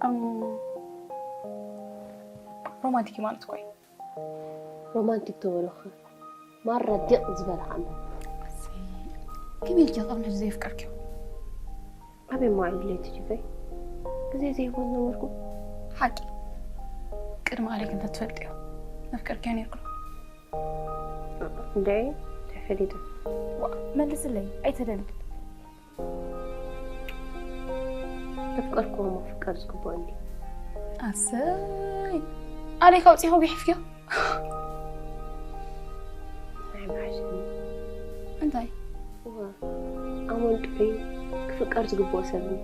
እም፣ ሮማንቲክ ማለት እኮ እዩ። ሮማንቲክ ተበለኸ ማራ ዲቕ ዝበለ ዓመት። ከመይ ኢልኪ ቅድሚ ሕጂ ዘየፍቀርክዮ? ኣበይ መዋዕል ድሌት ጅበይ ግዜ ዘይቦን ነበርኩ። ሓቂ ቅድሚ ኣሌክ እንተትፈልጥዮ መፍቀርክዮ ነይርኩ። እንደ ተፈሊጡ ዋ፣ መልስለይ፣ ኣይተደንግጥ። ተፍቀርኩዎ ምፍቃር ዝግብኦ እንዲ ኣሰይ፣ ኣሌክ ኣውፂኻ ጉሒፍክዮ? ናይ መሓሸኒ እንታይ? እዋ ኣመንጥዑ ክፍቀር ዝግብኦ ሰብ እዩ።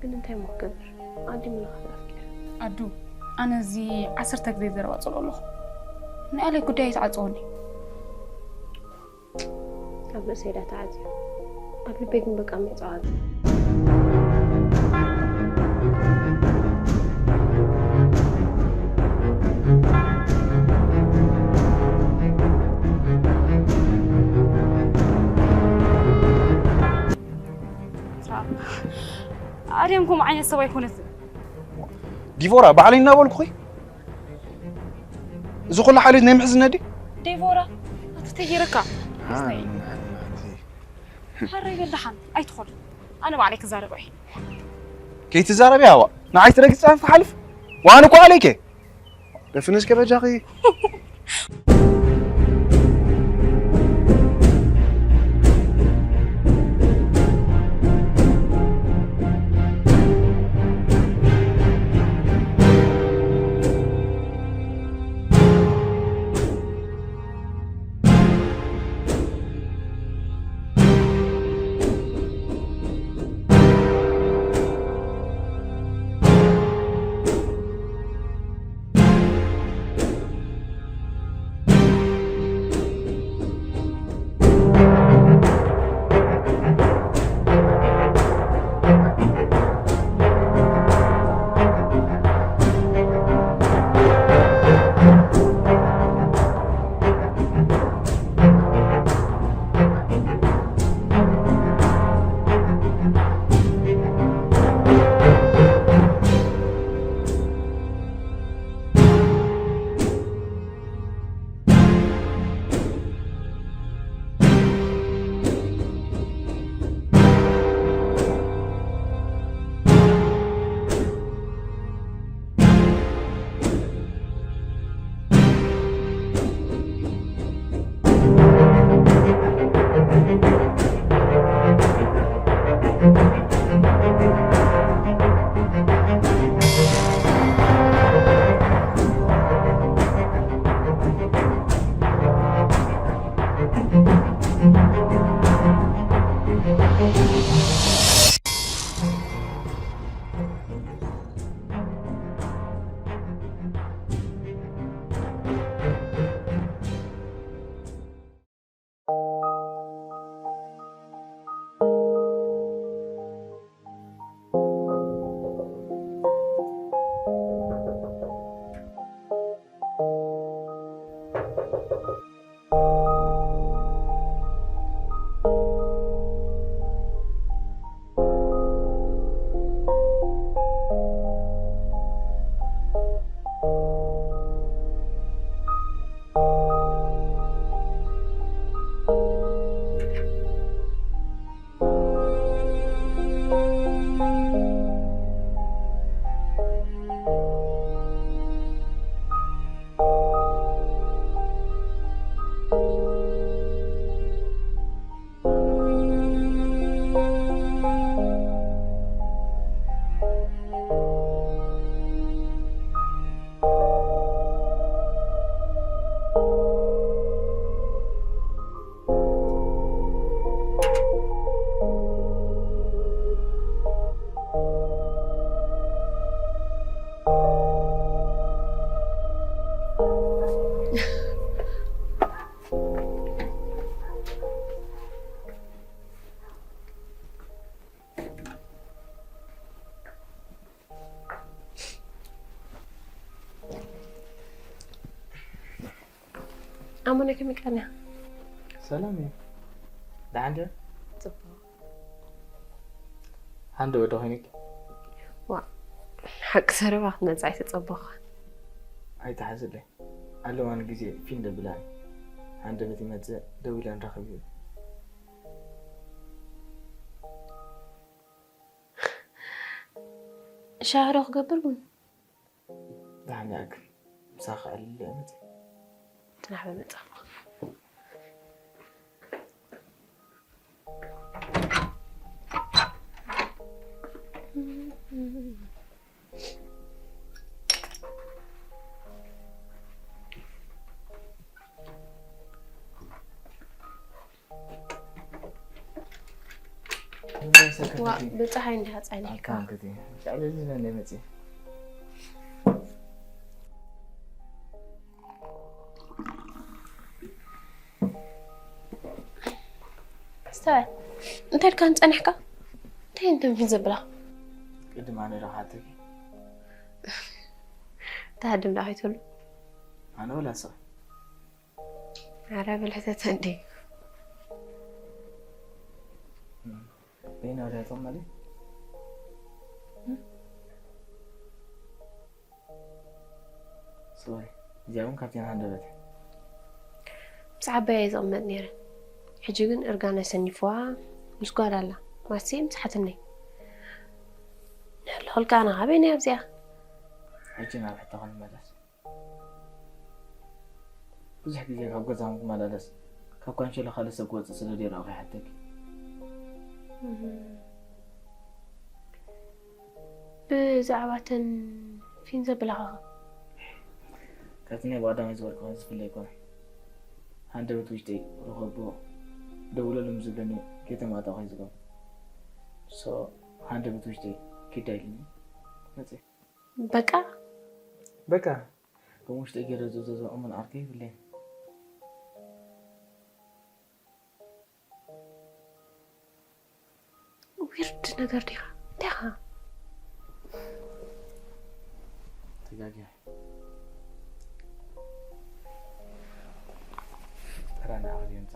ግን እንታይ ሞ ክገብር ኣዲ ምልኻት ኣፍቂር ኣዱ፣ ኣነ እዚ ዓሰርተ ግዜ ዘረባ ፅልኦ ኣለኹ። ናይ ኣሌክ ጉዳይ ኣይትዓፅወኒ። ኣብ ርእሰይ ዳ ተዓፅዮ ኣብ ልበይ ግን በቃ ምዕፃው ኣሎ። ኣደም ከምኡ ዓይነት ሰብ ኣይኮነትን። ዲቮራ ባዕለይ እናበልኩኺ እዚ ኩሉ ሓልዮት ናይ ምሕዝነት ድዩ? ዴቮራ ኣቲ ተጌረካ ሓረይ በልደሓን ኣይትኾል ኣነ ባዕለይ ክዛረበ እየ። ከይትዛረቢ ኣዋ ንዓይ ትረግፂ ኣንፍ ሓልፍ ዋን እኮ ኣለይከ ደፍንስ ከበጃኺ ኣሞነ ከመይ ቀንያ? ሰላም እዩ። ደሓን ድያ? ጽቡቕ። ሓንደ ወደ ኮይንክ? ዋ ሓቂ ዘረባ ክትመጽእ ኣይተጸበኹ። ኣይትሓዝለይ። ኣለዋን ግዜ ፊን ደብላን። ሃንደበት ይመጽእ፣ ደው ኢለ ንራኸብ እዩ። ሻሂ ዶ ክገብር ቡን? ደሓን እያ ግን ምሳኻ ክዕልል እየ መጺእ። ትናሕ በመጻኹ። ዋ ብፀሓይ እንዲኻ ፀኒሕካ። ስተዋል እንታይ ኢልካ ንፀኒሕካ? እንታይ እንትን ፊት ዘብላ? ቅድም ኣነ ዶ ሓተኪ? ተሃድም ዶ ኣይትብሉ? ኣነ ወላ ንስኺ? ኧረ ብልሕተተ እንዲ በይና ወዲያቶም ማለት ሶሪ እዚኣ እውን ካብቲ ናሃንደበት ምስ ዓባየ እየ ዝቕመጥ ነይረ። ሕጂ ግን እርጋን ኣሰኒፍዋ ምስ ጓል ኣላ። ማሲ ምሳሓትኒ። ንሕልኹልካ ኣነ ካበይ ናይ ኣብዚኣ? ሕጂ ናብ ሕቶኻ ንመለስ። ብዙሕ ግዜ ካብ ገዛኹም ክመላለስ ካብ ካንሸሎ ካልእ ሰብ ክወፅእ ስለ ዘይረኣኹ ይሓተኪ። ብዛዕባ እተን ፊን ዘብላኻ ካብቲ ናይ ብቐዳማይ ዝበልኩ ዝፍለ ኣይኮነ። ሃንደበት ውሽጠይ ርኸቦ ደውለሉ ምስ ዝብለኒ ከይተማጣኹ እዩ ዝገብሮ። ሶ ሃንደበት ውሽጠይ ኪዳ ኢሉኒ መፅእ። በቃ በቃ ከም ውሽጠይ ገይረ ዝእዘዞ እሙን ዓርከይ የብለይን። ዊርድ ነገር ዲኻ እንታይ ኢኻ? ተጋጊያ ጥራና ዓብየንፃ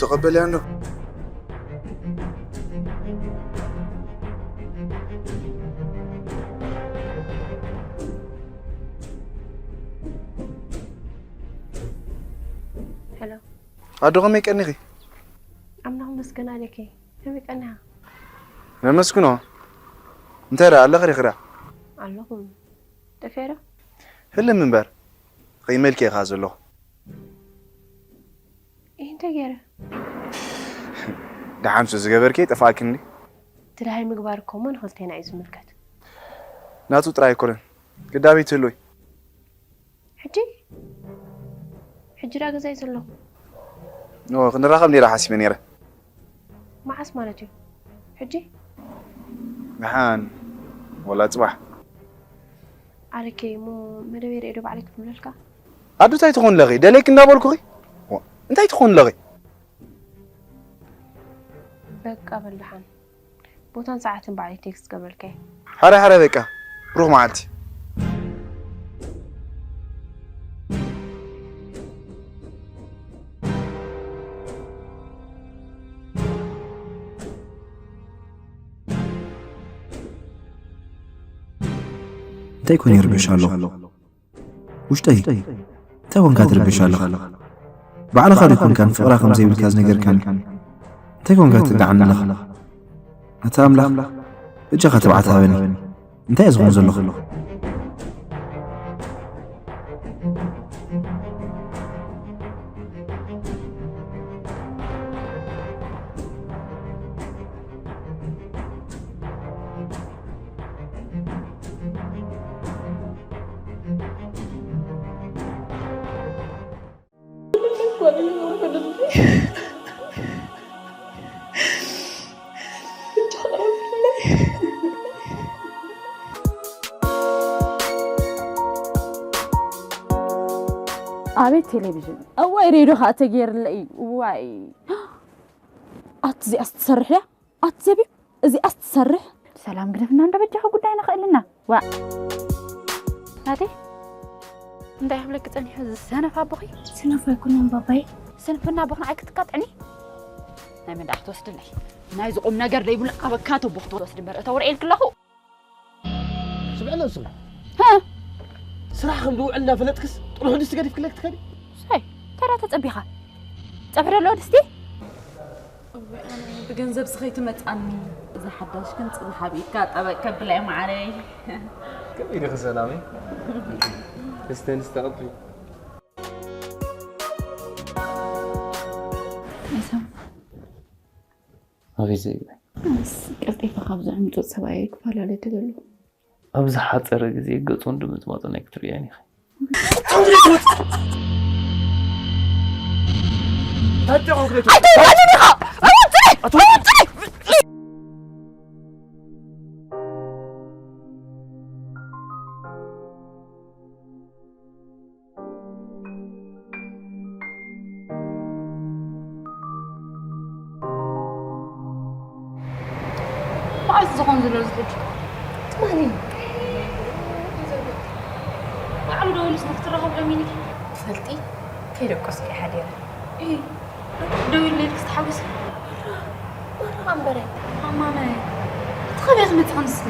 ተቐበልያ እንዶ። ሄሎ። ኣዶ ከመይ ቀኒኺ? ኣምላኽ መስገን ኣሌከ። ከመይ ቀኒኻ? ነመስግኖ። እንታይ ደኣ ኣለኺ ዲኺ ደኣ? ኣለኹ። ጠፊያ ዶ? ህልም እምበር። ኸይመልኪ ኢኻ ዘለኹ። ይህ እንታይ ገይረ? ደሓን ሱ ዝገበርኪ ጠፋእኪ እንዲ? ትድሃይ ምግባር እኮ እሞ ንኽልቴና እዩ ዝምልከት። ናቱ ጥራይ ኣይኮነን። ግዳቢ ትህልወይ። ሕጂ? ሕጂ ደኣ ገዛይ ዘለኹ። ኖ፣ ክንራኸብ ነይረ ሓሲበ ነይረ። መዓስ ማለት እዩ? ሕጂ? ደሓን። ወላ ጽባሕ። ኣረኬ እሞ መደበይ ርእየ ዶ ባዕለይ ክድውለልካ? ኣዱ እንታይ ትኾን ኣለኺ? ደለይክ እንዳበልኩኺ? ዋ፣ እንታይ ትኾን ኣለኺ? በቃ በል ደሓን። ቦታን ሰዓትን ባዕለይ ቴክስት ገብረልካ እየ። ሓረ ሓረ በቃ። ብሩኽ መዓልቲ። እንታይ ኮን ይርብሽ ኣሎ? ውሽጠይ እንታይ ኮንካ ትርብሽ ኣለኻ? ባዕልኻ ዶ ኮንካ ንፍቕራ ከም ዘይብልካ ዝነገርካኒ? እንታይ ኮንካ ትጥዕኒ ኣለኻ? ኣታ ኣምላኽ በጃኻ ትብዓት ሃበኒ። እንታይ እየ ዝኾን ዘለኹ? ኣቤት ቴሌቪዥን፣ እዋይ ሬድዮ ከዓ ተገይርለይ። እዋይ ኣቲ እዚኣስ ትሰርሕ ድያ? ኣቲ ዘቢብ እዚኣስ ትሰርሕ? ሰላም ግደፍና እንዶ በጃኺ ጉዳይና ክእልና። ዋ ናቲ እንታይ ክብለኪ ጸኒሑ እዚ ሰነፍ ኣቦኺ? ሰነፍ ኣይኮነን ባባይ። ስንፍና ኣቦኺ ንዓይ ክትካጥዕኒ? ናይ መን ደኣ ክትወስድለይ? ናይዚ ቁም ነገር ዘይብሉ ኣበካቶ ኣቦኺ ትወስድ እምበር እተውርዒ ኢልኪ ኣለኹ። ስምዕና ንስኺ ሃ ስራሕ ከም ዝውዕል እናፈለጥክስ ጥርሑ ድስቲ ገዲፍክለይ ክትከዲ? ሳይ ተራ ተጸቢኻ ጸብሒ ደሎ ድስቲ ብገንዘብ ስኸይ ትመጻኒ። እዛ ሓዳሽ ግን ጽባሕ ኣብ ኢድካ ጠበቅ ከብለይ ማዓረይ። ከመይ ዲኺ ሰላመይ? እስተ ንስተ ቀጥሊ። መይሳም ኣቤት ዘይብለይ። ኣነስ ቀልጢፈ ካብ ዝዕምጡ ሰብኣየይ ክፈላለ ደለሉ። ኣብ ዝሓጸረ ግዜ ገጹ እንድምጽማጹ ናይ ክትርእያን ኢኺ። መዓስ ዝኾን ዘሎ እዚ ሕጂ? ትማሊ። ባዕሉ ደዊሉስ ንክትራኸቡ ለሚንኪ? ትፈልጢ? ከይደቀስኩ እየ ሓዲረ። እይ፣ ደዊሉ ኢልክስ ተሓጒሰ? መራ እምበረ። ማማመ፣ እቲ ከበያ ትመጽእ ንስኺ?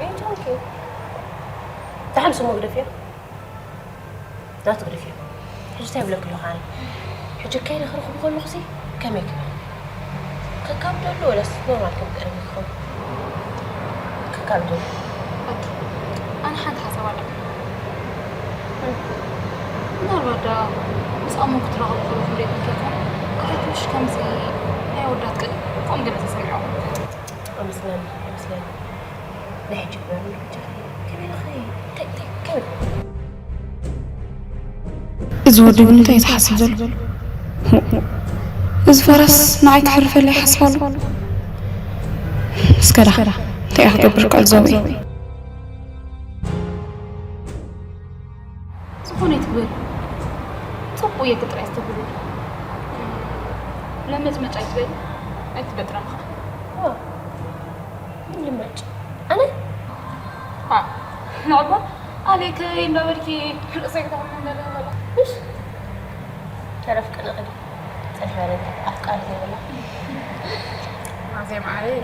It's okay። ደሓን ስሙ ግደፍዮ። ናቱ ግደፍዮ። ሕጂ እንታይ ይብለኪ ኣለኹ ኣነ? ሕጂ ከይደ ክረኽቦ ከለኹሲ ከመይ ክብል? ከካብዶ ኣሎ ወላስ ኖርማል ከም ቀደም ክኸውን? ከካብዶ ኣሎ። ኣዱ፣ ኣነ ሓንቲ ሓሳብ ኣለኒ። ምናልባት ደኣ ምስ ኣሞ ክትራኸቡ ከለኹም ደይኮንኪ ኢኹም? ካልኦት ምሽ ከምዚ ናይ ኣወዳት ቅድም ከምኡ ገለ ተሰሚዖም። ኣይመስለኒ፣ ኣይመስለኒ። ናይ ሕጂ ግበሪ፣ ከመይ ኢልኺ? እንታይ፣ እንታይ፣ ከመይ? እዚ ወዲ ግን እንታይ እዩ ዝሓስብ ዘሎ? እዚ ፈረስ ንዓይ ክሕርፈለይ ይሓስብ ኣሎ። እስከ ደኣ እንታይ እየ ክገብር ቃል ዞበይ? ዝኾነ ኣይትግበሪ። ጽቡቕ እየ ጥራይ ዝተብሉ። ለመጭመጭ ኣይትበሊ፣ ኣይትበጥረን ኸኣ። ምን ልመጭ? ኣነ? ዋ፣ ንዕባ ኣሌከይ እንዳበልኪ ርእሰይ ክተሕምም ደለ በላ። እሽ፣ ተረፍ ቅንቕን። ዝበለት ኣፍቃሪት የብላ። ማዘይ ማዕረይ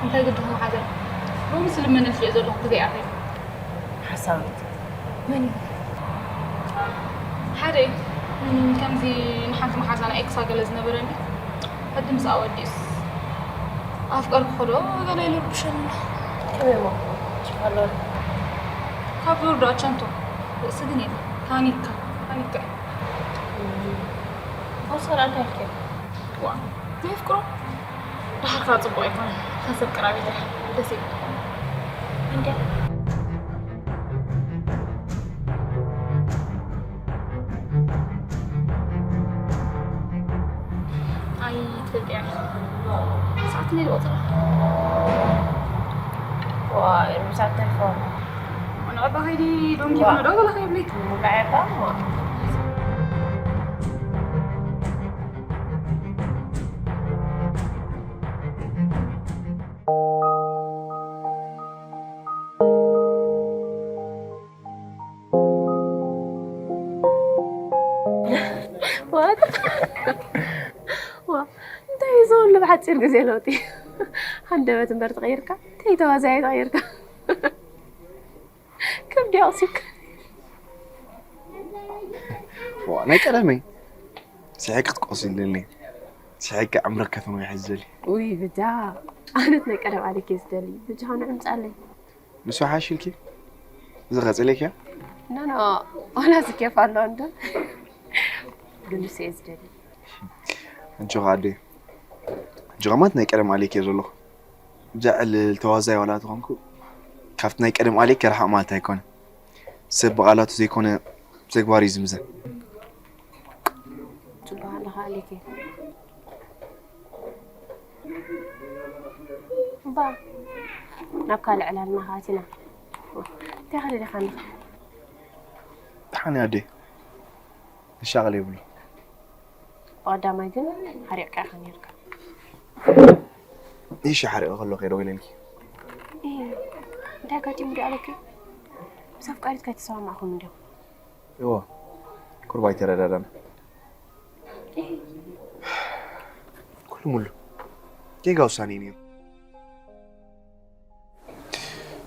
እንታይ ግድኹም ሓዘን ሎሚ ስልመነልኪ እየ ዘለኹ ብዘይ ኣኺል ሓሳዊት መን እዩ ሓደ ከምዚ ንሓንቲ መሓዛና ኤክሳ ገለ ዝነበረኒ ሕጂ ምስ ኣወዲኡስ ኣፍቀርኩ ኸዶ ገለ ይልርብሸኒ ከመይ ሞ ጭፋሎ ካብ ዞርዶ ኣቸንቶ ርእሲ ግን የለ ታኒካ ታኒካ መውሰድ ኣንታይ ኢልክዮ ዋ ዘፍቅሮ ደሓርካ ፅቡቅ ኣይኮነ ከሰብ ቅራብ ይድርሕ ደስ ይብል እንደ ኣይትፈልጥያ ሰዓት ነይ ዝቆፅራ ዋ ኤርሚሳት ተልፎን ንዕባ ከይዲ ዶንኪ ዶ ዘለካ ይብለይ ምብላዕ የባ እንታይ እዩ ዝብሉ ብሓፂር ግዜ ለውጢ ሃንደበት እምበር ተቐይርካ እንታይ ተዋዛይ ተቐይርካ ከም ዲያቕሲክ ናይ ቀደመይ ስሒቅ ክትቆስ ይለኒ ስሒቅ ዕምርክ ከተማ ይሕዝል ውይ ብጃ ኣነት ናይ ቀደም ኣሊክ ዝደሊ ብጃ ንዕምፃለይ ንሱ ሓሽልኪ ዝቐፅለኪያ ኖኖ ዋላ ዝኬፍ ኣሎ እንዶ ግን ንሱ እየ ዝደሊ እንጆኻ ኣደ እንጆኻማት ናይ ቀደም ኣሌክ እየ ዘለኹ ብዛዕል ተዋዛይ ዋላ ተኾንኩ ካብቲ ናይ ቀደም ኣሌክ ከርሓቕ ማለት ኣይኮነ ሰብ ብቓላቱ ዘይኮነ ተግባር እዩ ዝምዘን ጽቡቕ ኣለኻ ኣሌክ እባ ናብ ካልእ ዕላልና ከኣቲና እንታይ ኸደ ዲኻ ኣለኻ ደሓን ኣደ ንሻቕል የብሉ ብቐዳማይ ግን ሓሪቕካ ኢኻ ነርካ ይሽ ሓሪቐ ከሎ ከይደ ወይለልኪ እንታይ ኣጋጢሙ ዲ ኣለኪ ምስ ኣፍቃሪትካ ኣይተሰማማዕኹም እንዲኹም እዎ ቁርባ ኣይተረዳዳና ኩሉ ሙሉ ጌጋ ውሳኔ እዩ ነይሩ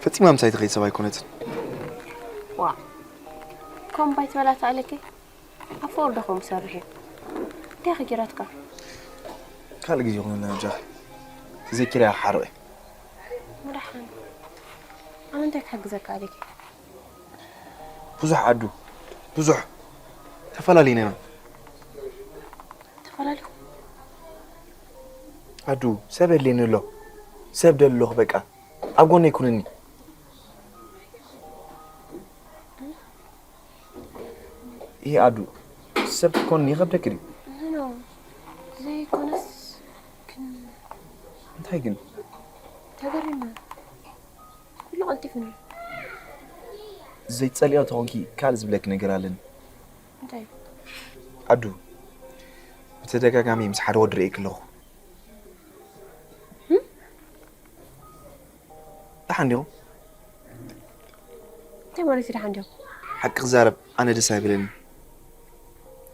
ፈጺማ ምሳይ ትኸይድ ሰብ ኣይኮነትን ዋ ከም ባይትበላ ተኣለኪ ኣብ ፍቕሪ ዶ ከምኡ ሰርሕ እዩ እንታይ ኸ ጌራትካ ካልእ ግዜ ይኹነልና ነጃኺ ተዘኪረ ሓርቐ መድሓን ኣነ እንታይ ክሕግዘካ ኣለኪ ብዙሕ ዓዱ ብዙሕ ተፈላለዩና ኢና ተፈላለኹ ዓዱ ሰብ የድልየኒ ኣሎ ሰብ ደሊ ኣለኹ በቃ ኣብ ጎነይ ኩንኒ ይህ ዓዱ ሰብ ክትኮን ይኸብደክ ድዩ ኖ ዘይኮነስ ግን እንታይ ግን ተገሪመ ኩሉ ቀልጢፍኒ ዘይትጸልዮ ተኾንኪ ካልእ ዝብለኪ ነገር ኣለኒ እንታይ ዓዱ ብተደጋጋሚ ምስ ሓደ ወዲ ርእየኪ ኣለኹ ደሓን ዲኹም እንታይ ማለት እዩ ደሓን ዲኹም ሓቂ ክዛረብ ኣነ ደስ ኣይብለኒ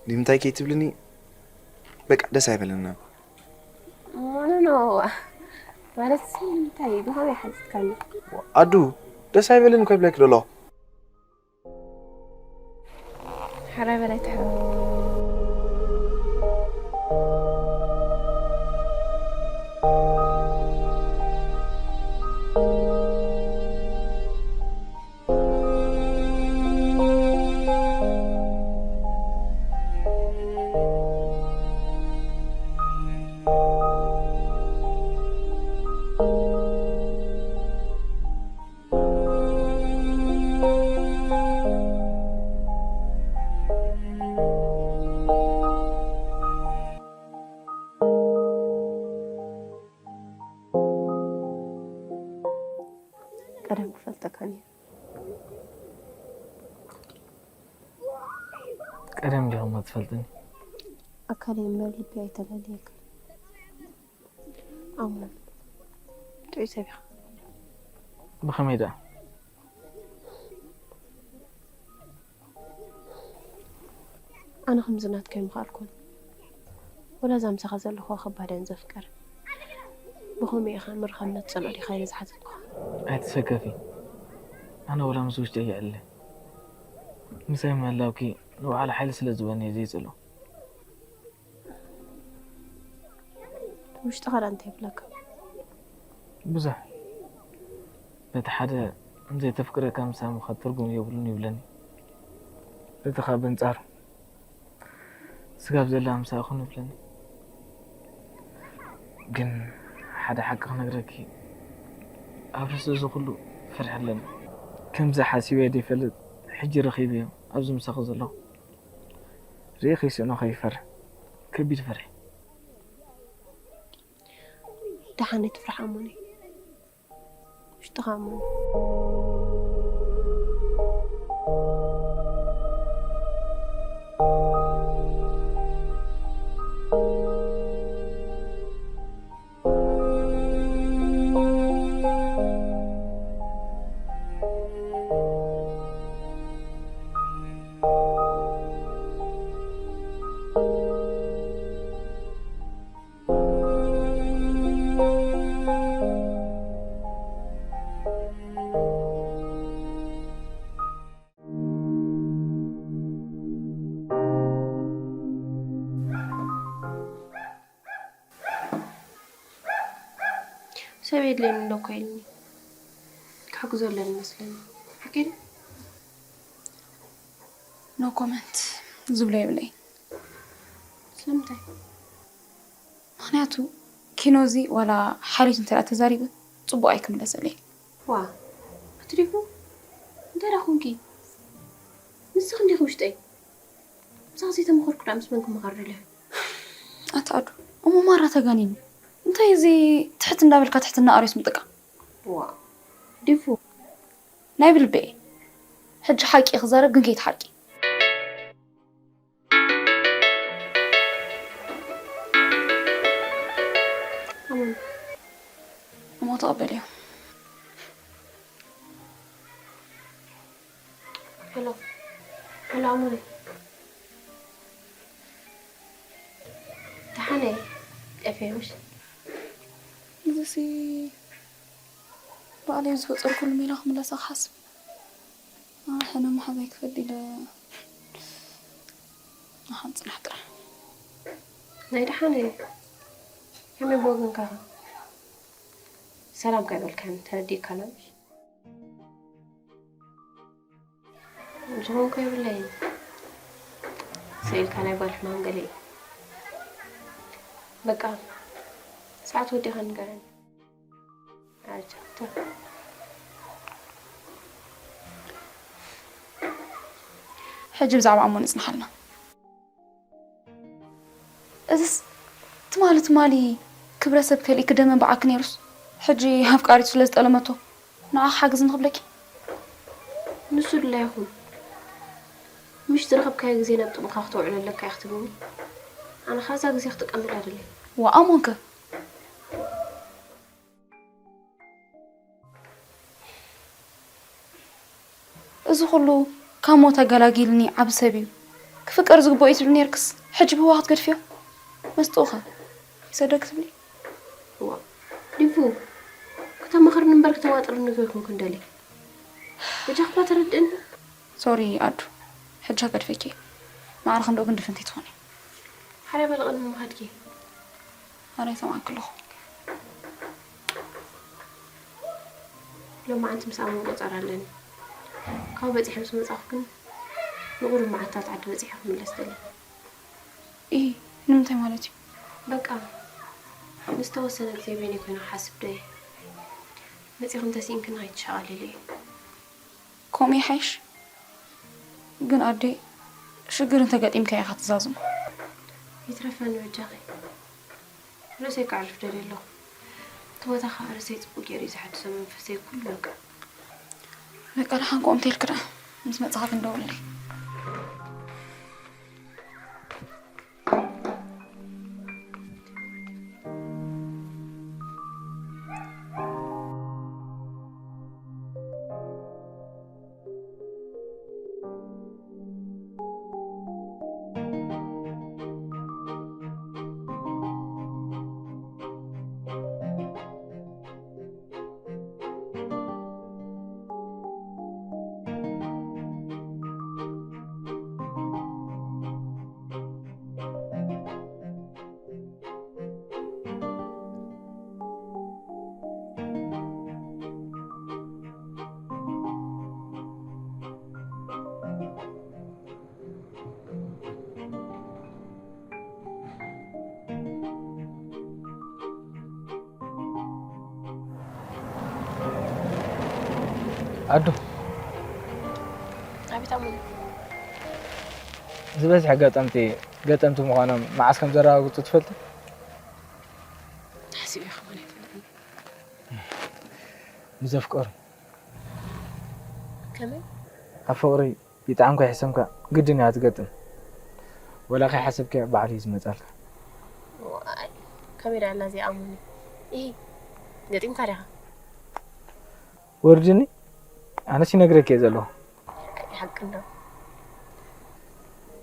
ንምንታይ ከይትብልኒ በቃ ደስ ኣይበለና ኖ ኖ ማለት እንታይ ብኸመይ ሓቲትካኒ ኣዱ ደስ ኣይበለኒ ኮ ይብለኪ ደሎ ሓራይ በላይ ትሕር ቀደም ክፈልጠካ ነይሩ ቀደም ዲኹም ትፈልጥኒ ኣካለይ እምበር ልቢ ኣይተላለየካ ኣሞ ጥዑይ ሰብ ኢኻ ብኸመይ ደኣ ኣነ ከምዚ ናትካ ኣይምኸኣልኩን። ወላ እዛ ምሳኻ ዘለኹዋ ከባድ እያን ዘፍቅር። ብኸመይ ኢኻ ምርኻብ መትጸልኦ ዲኻ ኢለ ዝሓተትኩኻ? ኣይትሰከፊ። ኣነ ወላ ምስ ውሽጠይ ይዕለ። ምሳይ ምህላውኪ ንባዕሉ ሓይሊ ስለ ዝህበኒ እየ ዘይጸልኦ። ውሽጥኻ ደኣ እንታይ ይብለካ? ብዙሕ። በቲ ሓደ ዘይተፍቅረካ ምሳይ ምኻድ ትርጉም የብሉን ይብለኒ። በቲ ኻብ ኣንጻሩ ስጋብ ዘላ ምሳይ ኹን ይብለኒ። ግን ሓደ ሓቂ ክነግረኪ፣ ኣብ ርእሲ እዚ ኩሉ ፍርሒ ኣለኒ። ከምዚ ሓሲበ ዘይፈልጥ ሕጂ ረኺበዮ ኣብዚ ምሳኺ ዘለኹ። ርእኺ ስእኖ ከይፈርሕ። ከቢድ ፍርሒ። ደሓን ኣይትፍራሕ ኣሞነይ። ውሽጥኻ እመኖ። ሰብ የድልየኒ እንዶ እኮ ኢልኒ። ክሕግዞ ኣለኒ መስለኒ። ሓቂ ድዩ? No comment ዝብሎ የብለይ። ስለምንታይ? ምኽንያቱ ኪኖ እዚ ዋላ ሓልዮት እንተ ደኣ ተዛሪቡ ጽቡቕ ኣይክምለሰለይ። ዋ፣ ኣቲ ዲፉ፣ እንታይ ደኣ ኾንኪ? ንስኺ እንዲኺ ውሽጠይ። ምሳኺ ዘይተመኸርኩ ደኣ ምስ መን ክመኻር ደልየ? ኣቲ ኣዱ፣ እሞ ማራ ተጋኒኑ። እንታይ እዚ ትሕት እንዳበልካ ትሕትና ኣርዮስ ምጥቃም? ዋ፣ ዲፉ። ናይ ብልበ እየ። ሕጂ ሓቂ ክዛረብ ግን ከይትሓርቂ። ኣሙን። እሞ ተቐበልዮ። ሄሎ። ሄሎ፣ ኣሙን። ደሓን እየ። ጠፍየ ምሽ? እዚሲ ባዕለይ ዝፈጠርኩሉ ሜላ ክምለሳ ክሓስብ። ኣነ ሕነ መሓዛይ ክፈዲ ኢለ ንሓን ጽናሕ ጥራሕ። ናይ ደሓን እየ። ከመይ ብወገንካ ኸ? ሰላም ከይበልካን ተረዲእካና ምሽ? ዝኾንኩ የብለይን። ስኢልካ ናይ ጓል ሕማም ገለ እዩ። በቃ፣ ሰዓት ወዲኻ ንገረኒ። ኣረ ቻው፣ ቻው። ሕጂ ብዛዕባ ኣሞ ንጽንሓልና። እዝስ ትማሊ ትማሊ ክብረሰብ ከሊእኪ ደመ በዓኪ ነይሩስ፣ ሕጂ ኣፍቃሪቱ ስለ ዝጠለመቶ ንዓኺ ሓግዝ ንኽብለኪ። ንሱ ድላ ይኹን፣ ምሽ ዝረኸብካዮ ግዜ ናብ ጥቕምካ ክተውዕሎ ኣለካ ኢኺ ትብልኒ። ኣነ ኸኣ እዛ ግዜ ክጥቀመላ ደልየ። ዋእ ኣሞንከ? እዚ ኩሉ ካብ ሞት ኣገላጊልኒ ዓቢ ሰብ እዩ። ክፍቀር ዝግብኦ እዩ ትብሊ ነይርክስ፣ ሕጂ ብህዋ ክትገድፍዮ? መስጥኡኸ ይሰደግ ትብሊ? እዋ፣ ዲፉ፣ ክተማኽርኒ እምበር ክተዋጥርኒ ዘይኮንኩ እንደልየ። በጃኽባ ተረድእኒ። ሶሪ ኣዱ፣ ሕጂ ከገድፈኪ እየ። ማዕረ ክንደኡ ግን ድፍንቲ ትኾኒ። ሓርያ በሊ ቅድሚ ምኻድኪ። ኣረ ይሰምዓኪ ኣለኹ። ሎማዓንቲ ምስ ኣሙን ቆጸራ ኣለኒ። ካብኡ በጺሐ ምስ መጻኹ ግን ንቑሩብ መዓልታት ዓዲ በጺሐ ክምለስ ደልየ። ኢ፣ ንምንታይ ማለት እዩ? በቃ፣ ንዝተወሰነ ግዜ በይነይ ኮይነ ክሓስብ ደልየ። መጺኽን ተሲእንክን ኣይትሸቓለሊ እዩ። ከምኡ ይሓይሽ። ግን ኣደይ፣ ሽግር እንተገጢምካ ኢኻ ትዛዝሞ። ይትረፈኒ በጃኺ። ርእሰይ ከዕርፍ ደልየ ኣለኹ። እቲ ቦታ ኸኣ ርእሰይ ጽቡቕ ገይሩ እዩ ዝሓድሶ መንፈሰይ ኩሉ በቃ። በቃ ደሓን ከምኡ እንተልኪ ደኣ ምስ መጻኻ ክንደውለለይ። ኣዱ፣ ኣቤት ኣሙኒ። ዝበዝሐ ገጠምቲ ገጠምቲ ምዃኖም መዓስ ከም ዘረጋግጹ ትፈልጢ? ሓሲበ ክኾን ኣይፈልጥን። ምስ ዘፍቀሩ ከመይ? ኣብ ፍቕሪ ይጥዓም ከይሕሰምካ ግድን እያ ትገጥም። ወላ ከይሓሰብካዮ ባዕሉ እዩ ዝመጻልካ። ዋይ፣ ከመይ ደኣ ኣላ እዚኣ ኣሙኒ? ኢሂ፣ ገጢምካ ዲኻ? ወርድኒ፣ ኣነስ ይነግረኪ እየ ዘለኹ። ሓቂ እንዶ።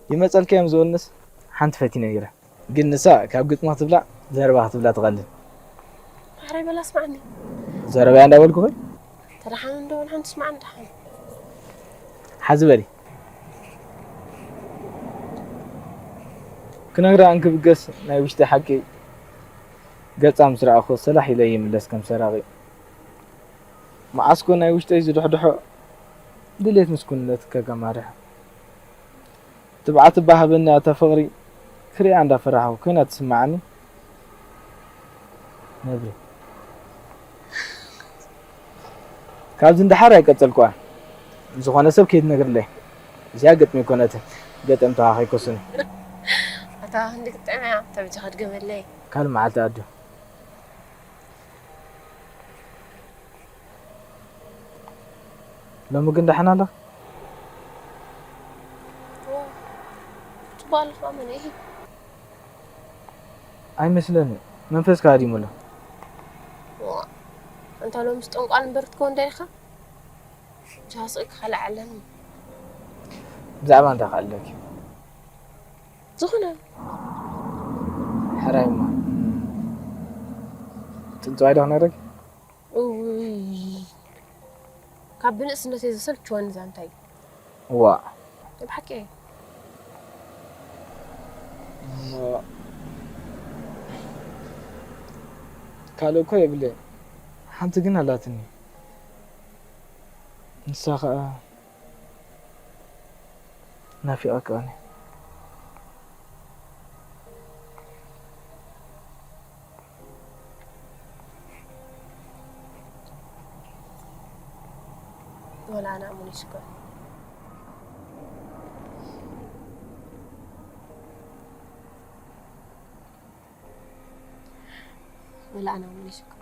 ይመጸልካ እዮም ዝበሉንስ ሓንቲ ፈቲነ ነይረ። ግን ንሳ ካብ ግጥሚ ክትብላ ዘረባ ክትብላ ትቐልል። ማሕረይ በላ ስማዕኒ። ዘረባያ እንዳበልኩኺ ተደሓኑ እንዶ ሓንቲ ስማዕኒ ደሓን። ሓዚ በሊ። ክነግራ እንክብገስ ናይ ውሽጢ ሓቂ ገጻ ምስ ረኣኹ ሰላሕ ኢለ ይምለስ ከም ሰራቒ። መዓስኮ ናይ ውሽጠይ ዝድሕድሖ ድሌት ምስኩንነት ከጋማርሕ። ትብዓት እባ ሃበኒ ኣታ ፍቕሪ ክሪኣ እንዳፈራሕኩ ኮይና ትስምዓኒ። ነብሪ ካብዚ ንደሓር ኣይቀጸልኩዋ። ዝኾነ ሰብ ከይትነግርለይ። እዚኣ ገጥሚ ኣይኮነትን። ገጠምትኻ ከይኮስኒ። ኣታ ክንዲ ክትጥዕም እያ ተበጃኻ ድገመለይ። ካልእ መዓልቲ ኣዱ። ሎሚ ግን ደሓን ኣለኻ? ጽቡቕ ኣለኹ ኣመነ። ኢሂ። ኣይመስለኒ። መንፈስካ ሃዲሙ ኣሎ። ዋ፣ ኣንታ ሎምስ ጠንቋል እምበር ትከውን ዶ ኢኻ? ጃስቂ ካልእ ኣለኒ። ብዛዕባ እንታይ ክኣለኪ? ዝኾነ ሕራይ እማ። ጽንጽዋይ ዶ ክነግረኪ? እውይ፣ ካብ ብንእስነተይ ዘሰልችወኒ ዛንታ እዩ። ዋ። ናይ ብሓቂ እየ። ካልእ እኮ የብለይ። ሓንቲ ግን ኣላትኒ። ንሳ ኸኣ ናፊቐካ እኔ። ወላ ኣነ ኣሙኒ ሽኮር። ወላ ኣነ ኣሙኒ ሽኮር።